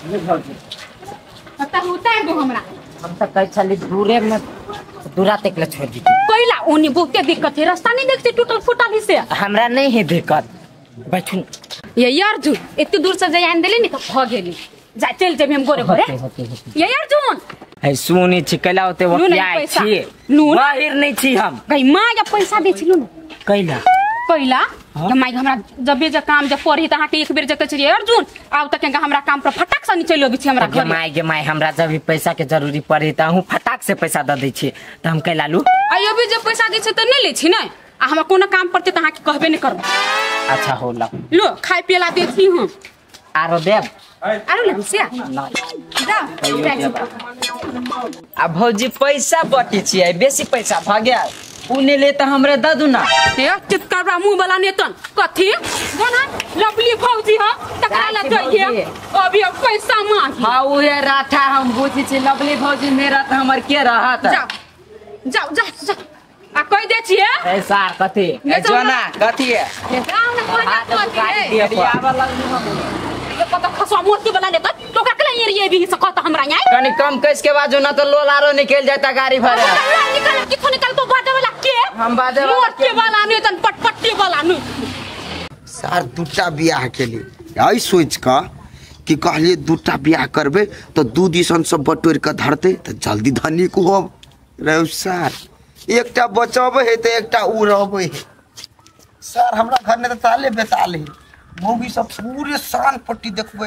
भौजी त उतार दो हमरा। हम त कहै छली दूरे में दूरा तक ले छोड़ दी। कोइला ओनी बहुते दिक्कत है, रास्ता नहीं देखते टूटल फूटल ही से। हमरा नहीं है दिक्कत, बैठू। ये अर्जुन एते दूर से जाय आन देली नि त भ गेली, जा चल जेबे हम गोरे गोरे। ये अर्जुन है सुनी छी कैला होते वकिया छी बाहिर नहीं छी हम। गई मां या पैसा दे छी लू कैला कैला त माई हमरा जबे जे काम जे पड़ी त अहाँ के एक बेर जे कहै छी अर्जुन आउ त केंगा हमरा काम पर फटाक से चलि अबै छी हमरा घर। माई गे माई हमरा जब भी पैसा के जरूरी पड़ी त अहूँ फटाक से पैसा the they छी त हम कैला लू। आ अभी जे पैसा दै छै त नहीं लै छी नै, आ हमरा कोनो काम पड़ते त अहाँ के कहबे नहीं करब। अच्छा होला लो खाय पियला दे छी हम। आरो देब आरो लेब से नहीं जा। आ भौजी पैसा बटी छियै, बेसी पैसा भ गेल उ ने ले त हमरे the दू ना। ए चितकबरा मुंह वाला नेतन कथी जोना लवली भौजी ह तकरा ल दइए अभी अब पैसा मांग। हां उहे राठा हम बुझी छी लवली भौजी मेरा त हमर के रहत। जाओ जाओ जा जा आ कह दे छियै ए सार कथी ए जोना कथी है जाओ ना कथी है आबा लगलू हम पता खसवा मोती वाला नेतन तोका के एरिया भी से कहत हमरा आइ कनी कम कस के बाजू ना तो लोल आरो निकल जाता गाड़ी भरे। निकल किथो निकल तो बाजे वाला के हम बाजे वाला मोटे वाला नहीं तन पटपट्टी वाला नहीं। सार दूटा बियाह केली आई सोच का कि कहलिए दूटा बियाह करबे तो दू दिसन सब बटोर के धरते त जल्दी धनिक होब। रे सार एकटा बचबे है त एकटा उ रहबे है। सार हमरा घर ने त ताले बेताले मौगी सब पूरे सान पट्टी देखबे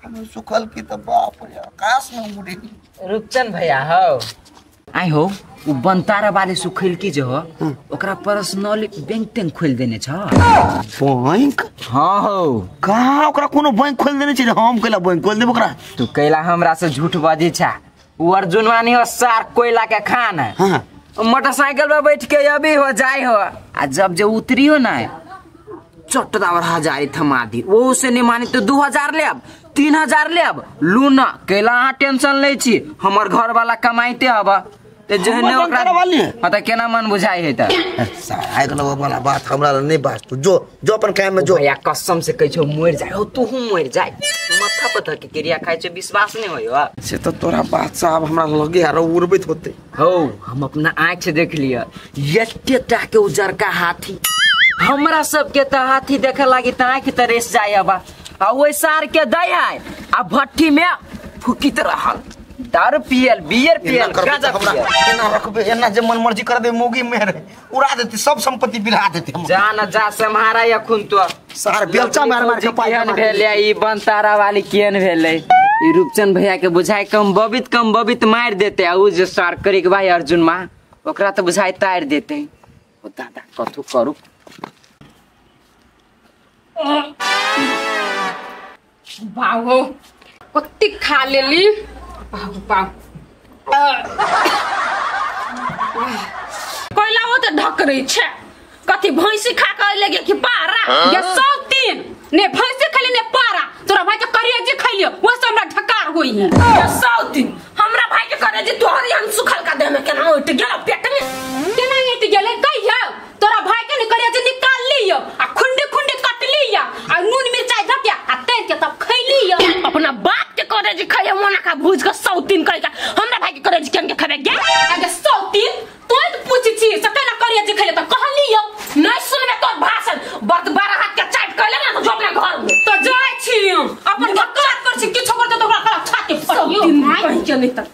हम सुखल की त बाप रे आकाश में उड़े। रूपचंद भैया हो आई हो उ बनतारा वाले सुखल की जो हो ओकरा पर्सनल बैंक तेंग खोल देने छ। बैंक? हां हो कहां ओकरा कोनो बैंक खोल देने छै? हम कैला बैंक खोल देब ओकरा? तू कैला हमरा से झूठ बाजी छा। उ अर्जुन वानी हो सार कोयला के खान है। हां मोटरसाइकिल पर बैठ के अभी हो जाय हो आ जब जे उतरी हो ना चट दावर हजारी थमा दी। वो उसे नहीं मानी तो 2000 लेब 3000 लेब लू ना कैला अहाँ टेंशन लै छी हमर घर वाला कमाइते हब ते जहने ओकरा हां त केना मन बुझाइ है त आइ गेल वाला बात हमरा नहीं बात। तू जो जो अपन काम में जो। भैया कसम से कहै छौ मर जाय हो तू मर जाय माथा पर धर के क्रिया खाइ छै विश्वास नहीं होय से त तोरा बात साहब हमरा लगे आरो उड़बैत होते। हो हम अपना आँख से देख लिय एते टा के उजरका हाथी हमरा सबके त हाथी देखे लागी त आँख त रेस जाय हबा आ ओइ सार के दै है आ भट्ठी में फुकित रहल दारू पियल बियर पियल गांजा पियल। एना रखबे एना जे मन मर्जी कर दे मोगी में रे उड़ा देती सब संपत्ति बिला देती। जा न जा सम्हारा अखुन तो सार बेलचा मार मार के पाई केहन भेलै ई बनतारा वाली केहन भेलै ई रूपचंद भैया के बुझाय कम बबित मार देते आ उ जे सार करी के भाई अर्जुन मां ओकरा त बुझाय तार देते। ओ दादा कथु करू बाबू कत्ती खा लेली बाबू कोयला वो तो ढक रही छे कथी भैंसी खा के अइले कि पारा ये सब तीन ने भैंसी खैली ने पारा तोरा भाई के करेजी खैलियो वो से हमरा ढकार होई है। ये सब तीन हमरा भाई के करेजी तोहर हम सुखल का देह में केना उठ गेल पेट में केना उठ गेलै कहियो तोरा भाई के ने करेजी निकाल लियो आ खुंडी खुंडी काट लियो आ नून मिरचाई धके आ तर के तब खैलियो। अपना बाप के करेजी खैयो मोना का भूज के सौ तीन कह के हमरा भाई के करेजी केन के खबे गे अगे सौ तीन तोय त पूछि छी से केना करेजी खैले त कहलियो नहीं सुनबे तोर भाषण बत बारह हाथ के चाट कहले ना तो जो अपना घर में त जाय छी अपन बकवास कर छी किछो करते त ओकरा कला छाती सौ तीन कहि के नहीं त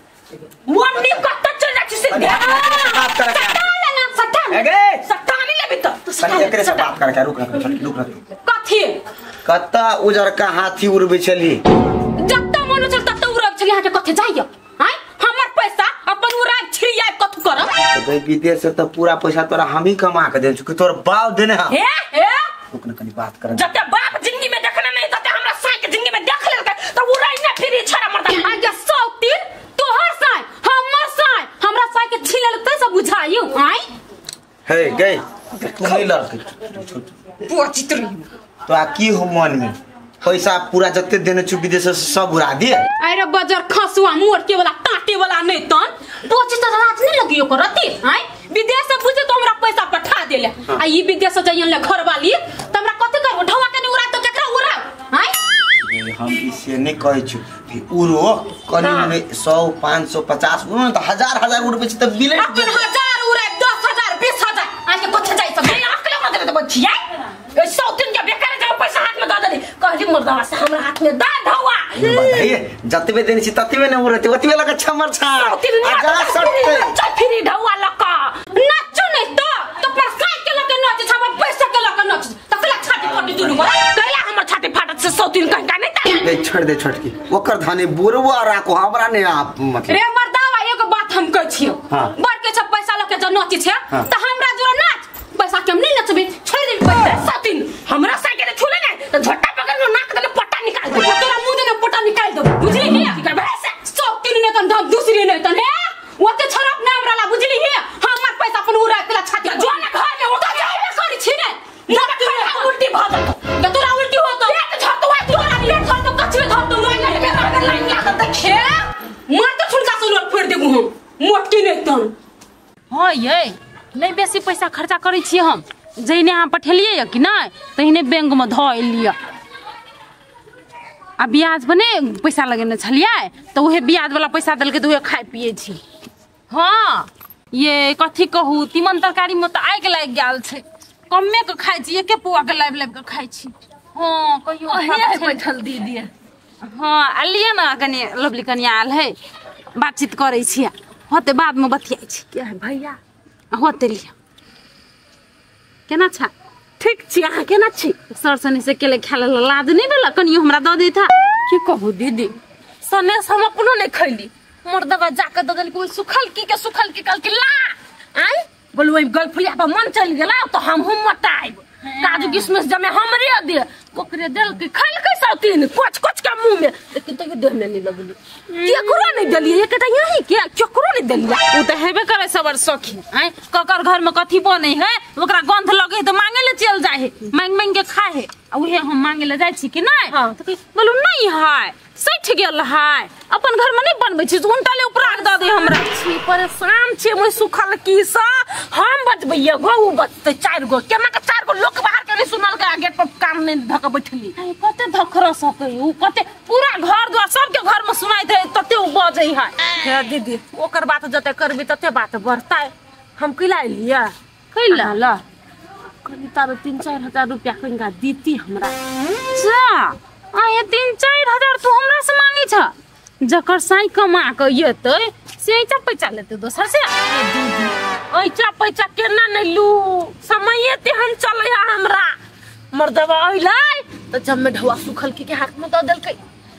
मोन नी कत चल जा छी से बात कर के सटा अगे सटा नहीं लेबी त तनी एकरे से बात कर के रुक रुक रुक कथी कत्ता उजरका हाथी उड़बै छली जत्ता मन छल तत्ता उड़ब छली अहाँ के कथी जाइयो आय हमर पैसा अपन उड़ाब छिड़िया कथु करब गई विदेश से त पूरा पैसा तोरा हम ही कमा के देन छु तोर बाप देने हम हे हे रुक न कनी बात कर जते बाप जिंदगी में देखने नहीं तते हमरा साई के जिंदगी में देख लेलकै त उड़ाई ना फिरी छड़ा मरदा आगे सौ तीन तोहर साई हमर साई हमरा साई के छिलल त सब बुझाइयो आय हे गई तू नहीं लड़ पोचित रही तो आ की हो मन में पैसा पूरा जते देने छु विदेश से सब उड़ा दिए। अरे बजर खसुआ मोर के वाला टाटे वाला नहीं तन पोची त रात नहीं लगियो करती आय विदेश से बुझे तो हमरा पैसा पठा देले। आ ई विदेश से जइन ले घर वाली त हमरा कथि करबो ढवा के नहीं उड़ा तो केकरा उड़ा आय। हम इसे नहीं कहै छी उरो कनि मनि 100 550 उरो त हजार हजार उड़बै छी त बिलै अपन हजार उड़े 10000 20000 आज के कुछ जाय सब अकले मत दे बच्चिया ए 100 दिन के बेकार जब पैसा हाथ में the देली कहली मर्दवा से हमरा हाथ में the ढौआ बताइए जतबे देने छी ततबे ने उड़ते ओतबे लगे छमर छा आ जा सटते चल फिरी ढौआ लका नाचू नहीं तो तो पैसा के लके नाच छ हमर पैसा के लके नाच तकला छाती फटी दुनु कैला हमर छाती फाटत से 100 दिन कहीं का नहीं ता दे छोड़ दे छोटकी ओकर धाने बुरबो राखो हमरा ने आप मतलब रे मर्दावा एगो बात हम कहै छियो बड़ के छ पैसा लके जो नाची छै त हमरा जोरा नाच पैसा के हम नहीं नचबे छोड़ दे पैसा 100 दिन हमरा साइकिल छुले नै त झट्टा पकड़ के नाक देले पट्टा निकाल दे तोरा मुंह देने पट्टा निकाल दे बुझली हे की करबे से 100 दिन नै तन हम दूसरी नै तन हे ओते छरप ना हमरा ला बुझली हे हमर पैसा अपन उड़ा के छाती जो ना घर में ओता जाबे करी छी ने उल्टी भ जतो त तोरा उल्टी होतो पेट झरतो तोरा पेट झरतो कछवे धरतो लाइन लाइन लागत देखे मर त छुनका सुनल फोड़ देबू हम मोटकी नै तन हां ये नहीं बेसी पैसा खर्चा करै छी हम जहिने अहाँ पठेलियै या कि नहि तहिने बैंक में धऽ एलियै आ ब्याज पर ने पैसा लगेने छलियै तऽ उहे ब्याज वाला पैसा देलकै तऽ उहे खाइ पियै छी। हाँ ये कथी कहू तीमन तरकारी में तऽ आगि लागि गेल छै कम्मे के खाइ छी एके पौआ के लाबि लाबि के खाइ छी। हाँ कहियो बैठल दीदी। हाँ आ लिअ ने कनि लवली कनिया आयल है बातचीत करै छी होते बाद में बतियाइ छी। क्या है भैया होते लिअ केना छा? ठीक छी अहाँ केना छी? सर सने से केले खाय लेल लाज नहीं भेल कनियो हमरा दऽ देता। की कहू दीदी सनेस हम अपनो नहीं खैली मर्दवा जाके दऽ देलकै सुखल की के सुखल की कहलकै ला आइ बोलू ओहि गलफुलिया पर मन चलि गेला तऽ हमहूँ मोटायब काजू किशमिश जमे हमरे दे ओकरे देलकै खैलकै सौतीन कोच कोच के मुँह में लेकिन तैयो देह में नहीं लगली केकरो नहीं देलियै एकटा यहीं के केकरो नहीं देलियै। उ तऽ हेबे करे सबर सखी आइ ककर घर में कथी बनै है ओकरा गंध लगे है तऽ मांगे ले चल जाय है मांग मांग के खाए है आ उहे हम मांगे ले जाइ छी कि नहीं तऽ बोलू नहीं है सठि गेल है अपन घर में नहीं बनबै छी उनटा ले उपराग दऽ दे हमरा। छी परेशान छी ओइ सुखल की सँ हम बचबैया गो उ बचतै चारि गो केना के चारि गो लोक बाहर के नहीं सुनल के गेट पर कान नहीं धऽ के बैठली। कते धखर सकै उ कते पूरा घर द्वार सबके घर में सुनाइत है तते उ बजै है। हे दीदी ओकर बात जते करबी तते बात बढ़तै हम कैला एलियै कैला ल कनि तार 3-4 हजार रुपया कनिका दीती हमरा। जा आ ये 3-4 हजार तू हमरा से मांगे छ जकर साई कमा के एतै से ऐचा पैसा लेतै दोसर से। दीदी ऐचा पैसा केना नहीं लू समय तेहन चलै है हमरा मर्दवा अइलै तऽ जब में ढौआ सुखल के हाथ में दऽ देलकै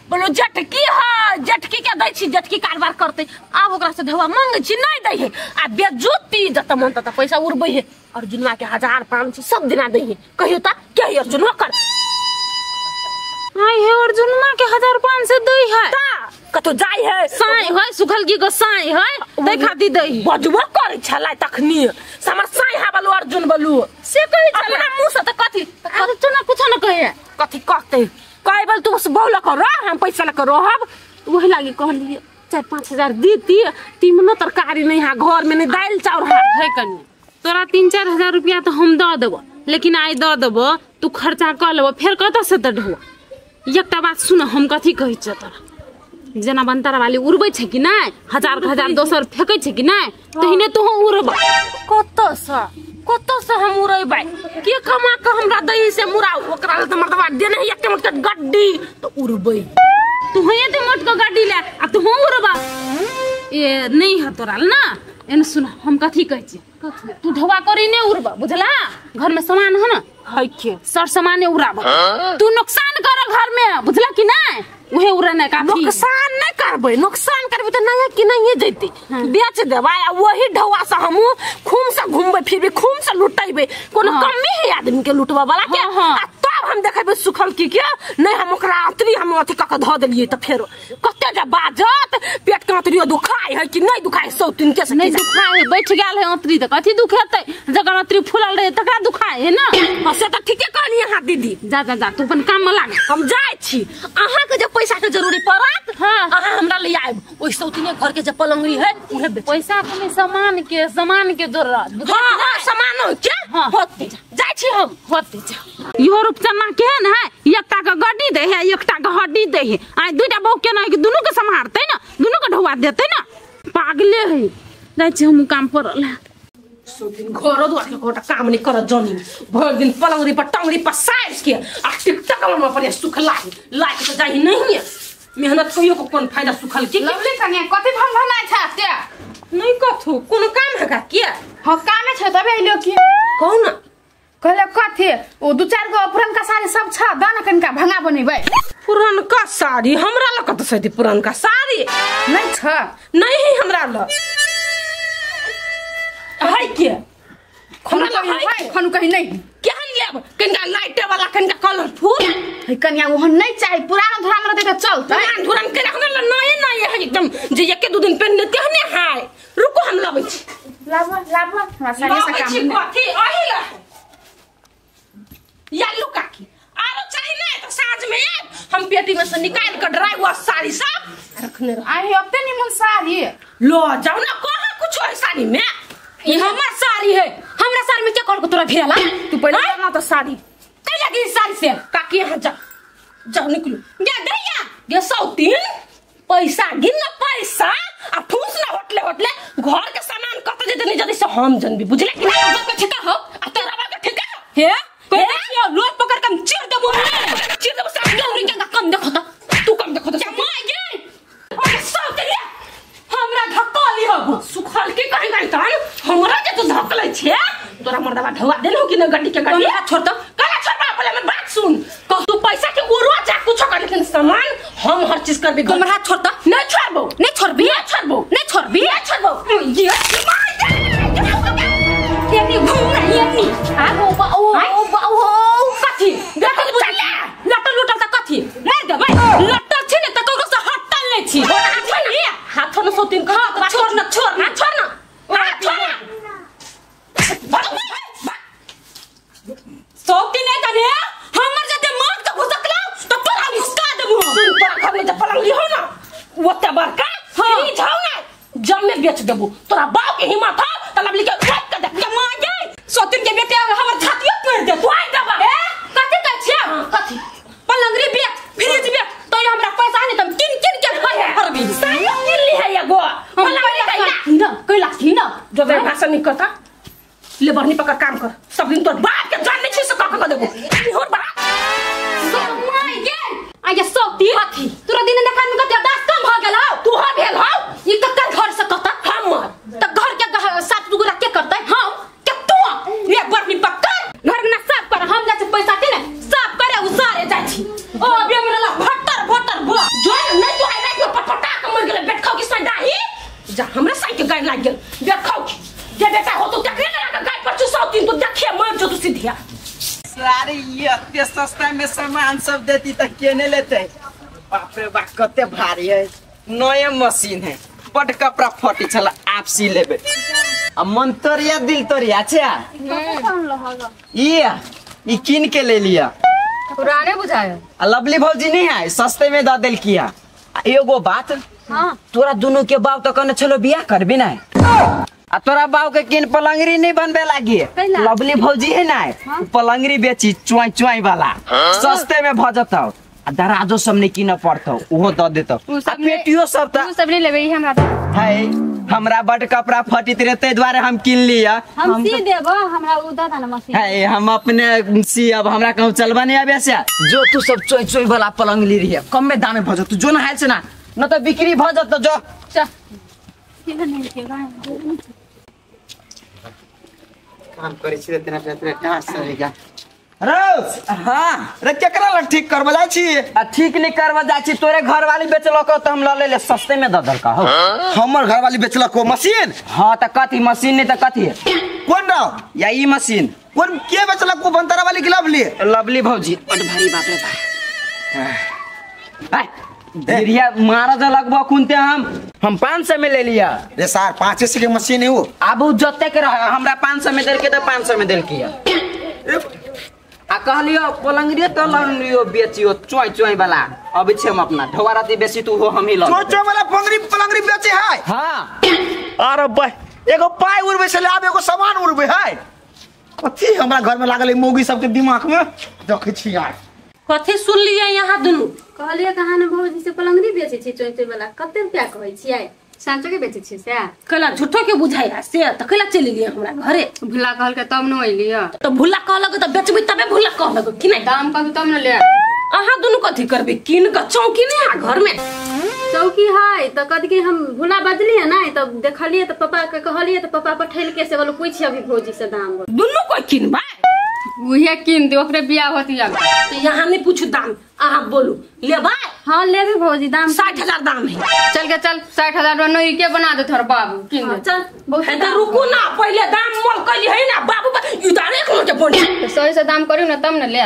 बोलो जटकी है जटकी के दै छी जटकी कारबार करतै आब ओकरा से ढौआ मांगै छी नहीं दै है आ बेजुती जतऽ मन ततऽ पैसा उड़बै है अर्जुनवा के 1000-500 सब दिना दै है कहियो तऽ के है अर्जुनवा कर आई हे अर्जुनवा के 1000-500 दै है ता कतौ जाय है साई है सुखल की को साई है तै खातिर दै है बजबो करै छलै तखनी समर साई हा बलु अर्जुन बलु से कहै छलै अपना मुंह से तऽ कथी कथी ना कुछ ना कहै कथी कहतै कहै बल तू बौला कर रह हम पैसा लऽ के रहब वही लागी कहलियै 4-5 हजार दीती तीमनो तरकारी नहीं है घर में नहीं दालि चाउर है। है कनी तोरा 3-4 हजार रुपया तो हम दऽ देबो लेकिन आइ दऽ देबो तू खर्चा कऽ लेबो फेर कतऽ से तऽ ढौआ। एकटा बात सुन हम कथी कहै छियौ तोरा जेना बनतारा वाली उड़बै छै कि नहि 1000-1000 दोसर फेकै छै कि नहि तहिने तोहूँ उड़बऽ। कतऽ से हम उड़ेबै के कमा के हमरा दै से मुराउ ओकरा लए तऽ मर्दवा देने है एक मोटका गड्डी तऽ उड़बै तू एते मोटका गड्डी ले आ तू उड़बा ए नहीं है तोरा ना एने सुन हम कथी कहै छियै तू ढौआ करी नहीं उड़बा बुझला घर में सामान है ना है के सर सामान उड़ाब तू नुकसान कर घर में बुझला कि नहीं उहे उड़ने काफी नुकसान नहीं करबै नुकसान करबै तऽ नहीं कि नहीं जैतै बेच देबै आ वही ढौआ से हमहूँ खूम से घूमबै फिरबै खूम से लुटेबै कोनो कमी है आदमी के लुटबा वाला के आ तब हम देखेबै सुखल की के नहीं हम ओकरा अतरी हम अथी कऽ के धऽ देलियै तऽ फेरो कते जे बाजत पेट के अतरियो दुखाय है कि नहीं दुखाय सौतीन के नहीं दुखाय है बैठ गेल है अतरी तऽ कथी दुखेतै जकर अतरी फूलल रहे तकरा दुखाय है ना। से तऽ ठीके कहलियै अहाँ दीदी जा जा जा तू अपन काम में लाग हम जाइ छी अहाँके के जब पैसा के जरूरी पड़त हां अहाँ हमरा ले आएब ओइ सौतिने घर के जे पलंगरी है उहे बेच पैसा के सामान के जरूरत हां हां सामान के होते जाय छी हम होते जा इहो रूपचना केहन है एकटा के गड्डी दे है एकटा के हड्डी दे है आ दुईटा बहू केना है कि दुनू के सम्हारते ना दुनू के ढोवा देते ना पागले है जाय छी हम काम परल है सो दिन घरो दुआर के कोटा काम नहीं करत जनी भर दिन पलंगरी पर टंगरी पर साइज के आ टिकटक में पर सुखला लाइक तो जाई नहीं है मेहनत कहियो को कोन फायदा सुखल के लवली कन्या कथि भन भनाइ छ ते नहीं कथु कोनो काम है का के हां कामे छ तबे अइलो की कहू ना कहले कथि ओ दू चार गो पुरनका साड़ी सब छ दाना कनका भंगा बनेबै पुरनका साड़ी हमरा ल कत से पुरनका साड़ी नहीं छ नहीं हमरा ल है के खनु कहीं है खनु कहीं नहीं केहन लेब कनका लाइट वाला कनका कलरफुल है कन्या ओहन नहीं चाही पुराना धुरान रहते त चलतै पुरान धुरान के हमरा ल नये नये है एकदम जे एके दू दिन पहिनने तेहने है रुको हम लबै छी लाबो लाबो हमरा साड़ी से लबै काम छी नहीं। कथी अही ल या लू काकी आरो चाही नहीं तो साँझ में आएब हम पेटी में से निकाल के ड्राई वॉश साड़ी सब रखने रह आई ओते निमन साड़ी लो जाओ ना कहाँ कुछ है साड़ी में ये हमर साड़ी है हमरा साड़ी में के कल को तोरा भिड़ला तू पहले ना तो साड़ी कै लगी साड़ी से काकी यहाँ जा जाओ निकलो जा दैया गे सौतीन पैसा गिन ना पैसा आ ठूस ना होटले होटले घर के सामान कत जेते नहीं जदी से हम जनबी बुझले कि ना बाप के ठेका हो आ तोरा बाप के ठेका हे कोई देखियो लोट पकड़ के हम चीर देबो चीर देबो साड़ी गौरी के कम देखो त तू कम देखो त माय गे अरे सौतीन हमरा धक्का ली हो सुखल के कहीं कहीं तन हमरा जे तू धकलै छे तोरा मर्दवा ढवा देलहु कि न गड्डी के गड्डी हमरा छोड़ त काला छोड़बा पहले हमर बात सुन कह तू पैसा के उड़वा जा कुछ कर लेकिन सामान हम हर चीज करबे हमरा हाथ छोड़ त नहीं छोड़बो नहीं छोड़बी नहीं छोड़बो नहीं छोड़बी नहीं छोड़बो ये ये घूम नहीं ये आ हो बा ओ ओ बा ओ कथी देखो चला लटल लुटल त कथी मार देबै लटल छी ने त ककरो से हटल नै छी हाथ न सोतिन कह हां छोड़ न छोड़ न छोड़ न छोड़ न सौती नै तने हमर जते मांग त घुसकलौ त तोरा घुसका देबो सुन तोरा घर में जब पलंगरी हो ना ओते बड़का फ्रीज हो ना जम में बेच देबो तोरा बाप के हिम्मत हो त लबली के रोक के देख के मां गे सौतीन के बेटे हमर छातियो तोड़ दे तू आई दबा ए कथी कहै छियै कथी पलंगरी बेच फ्रिज बेच तो हमरा पैसा नै त हम किन किन के घर भरबी साड़ी किन ली है एगो पलंगरी कैला कैला की ना जो बे भाषण नहीं करता ले बरनी पकड़ काम कर सब दिन तोर बाप के जान नहीं छी से कह कह देबो होर बाप माय गे आ ये सौती कथी तोरा दिन देखा में कते दास कम भ गेल हौ तू हो भेल हौ ई ककर घर से कहता हमर त घर के सात टुकड़ा के करतै हम के तू ये बरनी पकड़ घर में ना साफ कर हम जाइ छी पैसा के ने साफ करे उसारे जाइ छी ओ अभी हमरा ला भट्टर भट्टर भो जो नहीं तो आई रात में पटपटा के मर गेले बैठ खाओ की सदाही जा हमरा साई के गाय लाग गेल बैठ खाओ की जे बेटा हो तो तकरे ना लगा गाय पर चुसाओ तीन तो देखिए मर जो तू सीधिया सारे ये अत्य सस्ता में सामान सब देती त केने लेते। बाप रे बाप कते भारी है, नया मशीन है, बड कपड़ा फटी छला आप सी लेबे। आ मन तोरिया दिल तोरिया छे ई किन के ले लिया, पुराने बुझायो। आ लवली भौजी नहीं है सस्ते में the देल किया। एगो बात, हाँ तोरा दोनों के बाप तो कहने चलो बियाह करबी ना, आ तोरा बाप के किन पलंगरी नहीं बनबे लागी। लवली भौजी है ना, हाँ? पलंगरी बेची चुआई चुआई वाला, सस्ते में भ जतौ। आ दराजो सब नहीं किन पड़तौ, उहो the देतौ। आ पेटियो सब त उ सब नहीं लेबे हमरा है, हमरा बड कपड़ा फटित रहते द्वारे हम किन लिया। हम सी देबो, हमरा उ the ना मशीन है, हम अपने सी अब हमरा कहूं चलबा नहीं आबे से। जो तू सब चोई चोई वाला पलंग ली रही है कम में दाम में भ जतौ, जो ना हाल से ना न त बिक्री भ जतौ। जो चल काम करे छी तेना तेना डांस चलेगा। रौ हां रे केकरा लग ठीक करबा जाय छी? आ ठीक नहीं करबा जाय छी, तोरे घर वाली बेचलक त हम ल ले सस्ते में the देलका हो। हमर घर वाली बेचलक मशीन? हां त कथी मशीन नहीं त कथी है? कोन रौ या ई मशीन कोन के बेचलक? को बनतारा वाली की लवली? लवली भौजी। बड भारी बाप रे बाप, गिरिया मारा ज लगबो कुनते हम 500 में ले लिया। रे सार 500 के मशीन है वो। अब उ जते के रहे, हमरा 500 में देल के त 500 में देल किया। आ कहलियो पलंगरियो तलंगरियो बेचियो चोय चोय वाला अबै छै हम अपना ढोवा राती बेसी तू हो हम ही ल चोय चोय वाला पलंगरी पलंगरी बेचे है। हां अरे भाई एगो पाई उड़बै छले आब एगो सामान उड़बै है। कथी हमरा घर में लागल है मौगी सबके दिमाग में देखै छी यार। कथी सुन लियै यहाँ दुनू? कहलियै कहाँ ने भौजी से पलंगरी बेचै छी चोय चोय वाला कते रुपया कहै छियै? साँचो के बेचै छियै से? कैला झूठो के बुझाइ से त कैला चलि गेलियै हमरा घरे? भुला कहलकै तब न अइलियै। त भुला कहलक त बेचबै तबे भुला कहलक कि नै? दाम कहू तब न ले। अहाँ दुनू कथी करबै? कीन क चौकी नै आ घर में? चौकी है त कथी के हम भुला बजलियै नै त देखलियै त पापा के कहलियै त पापा पठेलकै से बोलो पूछि अभी भौजी से दाम। दुनू कोइ किनबै? उहे कीन दे ओकरे बियाह होती अब। त यहाँ नहीं पूछू दाम अहाँ बोलू लेबै? हां लेबै भौजी दाम 60,000 दाम है। चल के चल 60,000 नहीं के बना दे थोर बाबू कीन दे। चल बहुत है त रुकू ना पहिले दाम मोल कैली है ना बाबू इधर एक मिनट बोली त सही से दाम करियो ना तब न ले।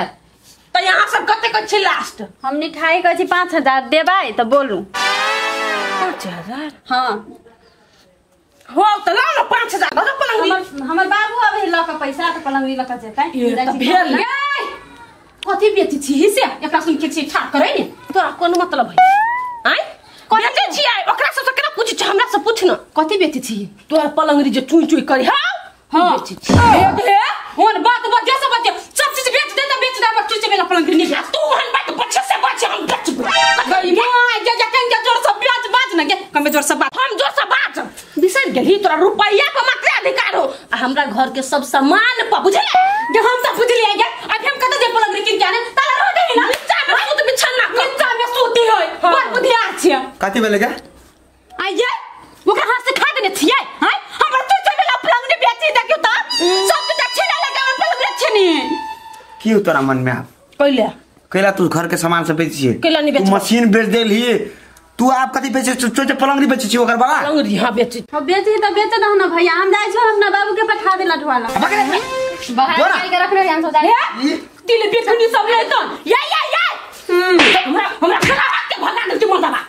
त यहाँ सब कते के छै लास्ट? हम निठाई कहै छी 5,000 देबै त बोलू। 5,000? हां हो त लाउ न 5,000 दऽ पलंगरी। हमर बाबू अबै ल के पैसा त पलंगरी ल के जेतै। त भेल कथी बेचै छी से एकरा सुन के छी ठाक करै ने तोरा कोन मतलब है? आय बेचै छी ओकरा सब से केना पूछै छी हमरा से पूछ न कथी बेचै छी? तोरा पलंगरी जे चुई चुई करी हां हां बेचै छी। हे हे ओन बात बजे से बजे सब चीज बेच दे त बेच दे पर चुई चुई पलंगरी नहीं तू ओहन बात बच्चे से बचे हम बेचबै। गई मां जे जे कन के जोर से बेच बाज न गे कमे जोर से बात हम जोर से बाज बिसर गेली तोरा रुपैया पर मात्र अधिकार हो आ हमरा घर के सब सामान पर बुझले जे हम सब बुझलियै गे। अभी हम कत जे पलंगरी किन के आने ताला रह देही ना नीचा में सूत बिछाना नीचा में सूती है बड़ बुधियार छियै। कथी भेलै गे? आइये ओकरा हाथ से खा देने छियै। हां हमर तू चलेला पलंगरी बेची देखियो त सब त छीना लगे पलंगरी छीनी की हो तोरा मन में आप कैला कैला तू घर के सामान सब बेच छियै? कैला नहीं बेच मशीन बेच देलही तू आप कथी बेचे? चोचे पलंगरी बेचे छी ओकर बाबा? पलंगरी हां बेचे। हम बेची त बेच दह न भैया हम जाइ छी अपना बाबू के पठा देला ढोला बाहर निकाल के रखले हम सोचा तिल बेचनी सब ले त या या या हमरा हमरा खरा हाथ के भगा देलती मर्दबा।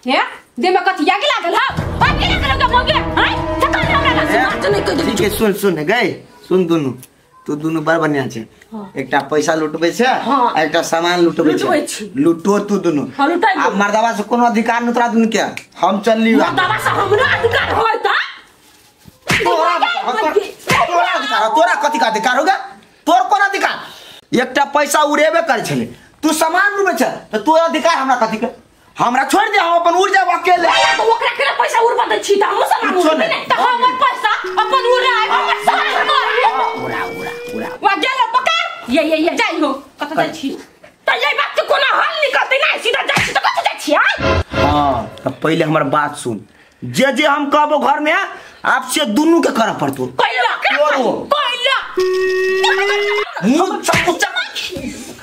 हे दे में कथी यागी लागल ह आ के लागल के मोगे हां थकल हमरा से बात नहीं कह ठीक है। सुन सुन गई सुन दुनु तू दुनु बड़ बढ़िया छै। एकटा पैसा लुटबै छै आ एकटा सामान लुटबै छै। लुटो तू दुनु आ मर्दबा से कोनो अधिकार न तोरा दुनु के हम चलली मर्दबा से हमरा अधिकार होय त तोरा अधिकार तोरा कथी का अधिकार होगा? तोर कोन अधिकार? एकटा पैसा उड़ेबे करै छले तू सामान उड़बै छै त तोरा अधिकार हमरा कथी के? हमरा छोड़ दे हम अपन उड़ जाब अकेले। त ओकरा केना पैसा उड़बा दै छी त हम सामान उड़बै नै त हमर पैसा अपन उड़ाय हमर सामान उड़ा उड़ा उड़ा वा गेलो पकड़ ये ये ये जाइ हो कत जाइ छी त ये बात के कोना हल निकलतै नै सीधा जाइ छी त कत जाइ छी? हां त पहिले हमर बात सुन जे जे हम कहबो घर में आप से दुनू के करऽ पड़तो। कैला कैला मुंह चक्कू चक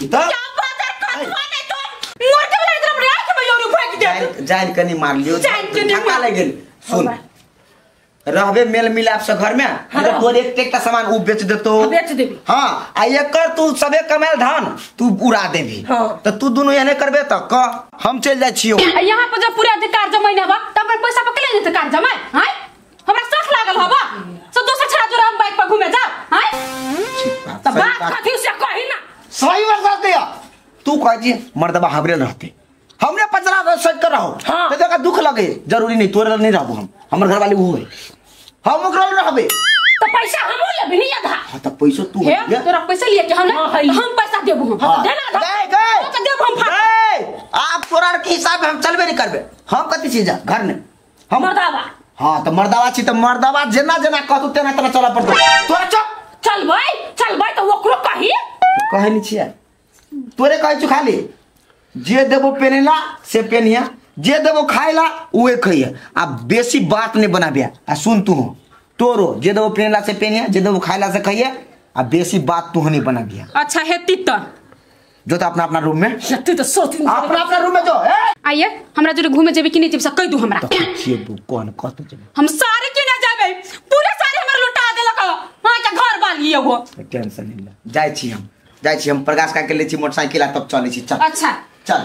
त बाजार कतवा नै तो मोर के वाला इधर हमरा आंख में योरू फेंक दे जान कनी मार लियो धक्का लागि गेल। सुन रहबे मेल मिलाप से घर में तोर एक एकटा सामान उ बेच देतो बेच देबी। हां आ एकर तू सबे कमायल धान तू उड़ा देबी त तू दुनू एने करबे त क हम चल जाइ छियो। आ यहां पर जब पूरा अधिकार जमाइने बा त अपन पैसा पर के ले अधिकार जमाय हां हमरा शौक लागल हबा सब दोसर छड़ा जोरा हम बाइक पर घूमे जाओ हां त बात कथी से कही ना सही बात दिया तू कह जी मर्दबा हमरे रहते हमरे पचरा सज कर रहो त देखा दुख लगे जरूरी नहीं तोरे नहीं रहबो हम हमर घर वाली वो है हम ओकरा रहबे त पैसा हमहु लेबी नहीं आधा। हां त पैसा तू हे तोरा पैसा लिए के हम हम पैसा देबो हम देना आधा गए गए त देबो हम गए आप तोरा के हिसाब हम चलबे नहीं करबे हम कथि चीज घर में हम मर्दावा। हां त मर्दावा छी त मर्दावा जेना जेना कहतु तेना तेना चला पड़तो तोरा चुप चलबै चलबै त ओकरो कही कहै नहीं छियै तोरे कहै छु खाली जे देबो पेनेला से पेनिया जे देबो खाइला उहे खइया आ बेसी बात नहीं बनाबिया। आ सुन तू तोरो जे देबो पेनेला से पेनिया जे देबो खाइला से खइया आ बेसी बात तू नहीं बनाबिया। अच्छा हेती त जो त अपना अपना रूम में हेती त सोच अपना अपना रूम में जो ए आइए हमरा जोरे घूमे जेबे कि नहीं जेबे से कह दू हमरा जेबो कोन कत जेबे हम सारे के ना जाबे पूरे सारे हमर लुटा देलक हां के घर वाली एगो टेंशन नहीं ले जाय छी हम प्रकाश का के ले छी मोटरसाइकिल आ तब चलै छी चल। अच्छा चल।